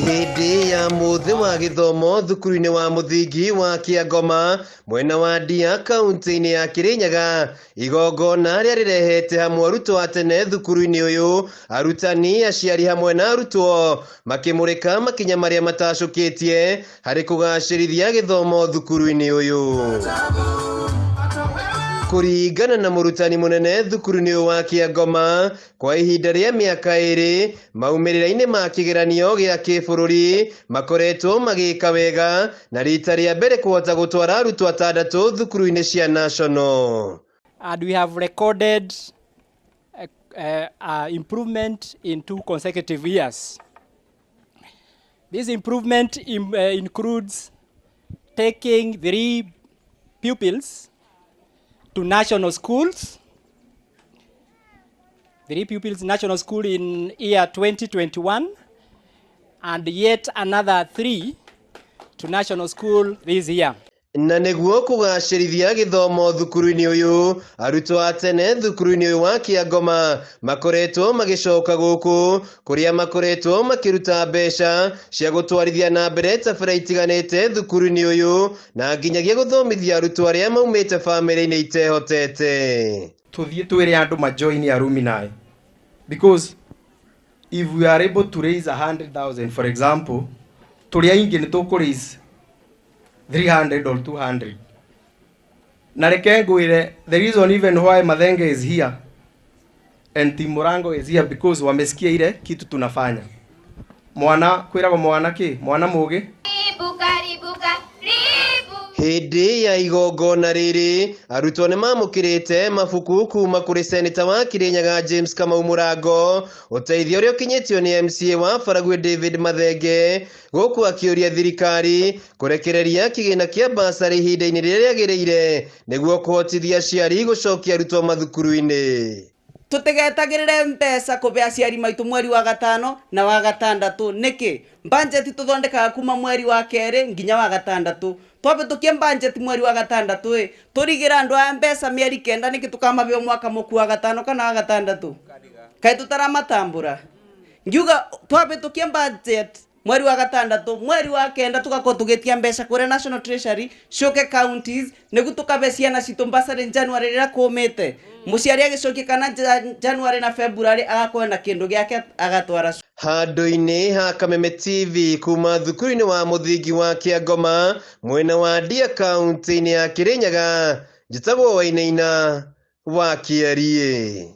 Hĩndĩ ya mũthĩ wa gĩthomo thukuru-inĩ wa mũthingi wa Kĩangoma mwena wa Ndia kaunti-inĩ ya Kĩrĩnyaga, igongona rĩa rĩrehete hamwe arutwo a tene thukuru-inĩ ũyũ, arutani, aciari hamwe na arutwo makĩmũrĩka makinya marĩa matacũkĩtie harĩ kũgacĩrithia gĩthomo thukuru-inĩ ũyũ. Kũringana na mũrutani mũnene thukuru-inĩ ũyũ wa Kĩangoma, kwa ihinda rĩa mĩaka ĩrĩ maumĩrĩra-inĩ ma kĩgeranio gĩa kĩbũrũri makoretwo magĩka wega na rita rĩa mbere kũhota gũtwara arutwo atandatũ thukuru-inĩ cia national. And we have recorded improvement in 2 consecutive years. This improvement includes taking 3 pupils to national schools, 3 pupils national school in year 2021, and yet another 3 to national school this year. Na nĩguo kũgacĩrithia gĩthomo thukuru-inĩ ũyũ, arutwo a tene thukuru-inĩ ũyũ wa Kĩangoma makoretwo magĩcoka gũkũ kũrĩa makoretwo makĩruta mbeca cia gũtwarithia na mbere tabarĩra itiganĩte thukuru-inĩ ũyũ na nginyagia gũthomithia arutwo arĩa maumĩte bamĩrĩ-inĩ itehotete. Tũthiĩ twĩre andũ majoin alumni, because if we are able to raise 100,000, for example, tũrĩ aingĩ nĩ tũkũ raise 300 or 200. Na reke ngwĩre, the reason even why Mathenge is here and Team Murango is here, because wamesikia ile kitu tunafanya. Mwana kwĩragwo mwana kĩ? Mwana mũgĩ? Hĩndĩ ya igongona rĩrĩ, arutwo nĩ mamũkĩrĩte mabuku kuma kũrĩ seneta wa Kirinyaga James Kamau Mũrango, ũteithio ũrĩa ũkinyĩtio nĩ MCA wa Baragwi David Mathenge, gũkũ akĩũria thirikari kũrekereria kĩgĩna kĩa basarĩ ihinda-inĩ rĩrĩa rĩagĩrĩire nĩguo kũhotithia aciari gũcokia arutwo mathukuru-inĩ. Tũtigetagĩrĩre mbeca kũbe aciari maitũ mweri wa gatano na wa gatandatũ. Nĩkĩ? Budget tũthondekaga kuma mweri wa kerĩ nginya wa gatandatũ. Twabĩtũkia budget mweri wa gatandatũ ĩ, tũrigĩra andũ aya mbeca mĩeri 9, nĩkĩ tũkamabeo mwaka mũku wa gatano kana wa gatandatũ? Kaĩ tũtaramatambũra? Ngiuga twabĩtũkia budget mweri wa gatandatũ, mweri wa 9 tũgakorwo tũgĩtia mbeca kũrĩa National Treasury ciũke counties nĩguo tũkabe ciana citũ bursary January rĩrĩa kũmĩte. Mũciari agĩcokia kana January na February agakorwo na kĩndũ gĩake agatwara. Handũ-inĩ ha Kameme TV kuma thukuru-inĩ wa mũthingi wa Kĩangoma mwena wa Ndia kaunti-inĩ ya Kĩrĩnyaga, njĩtagwo Wainaina wa Kĩariĩ.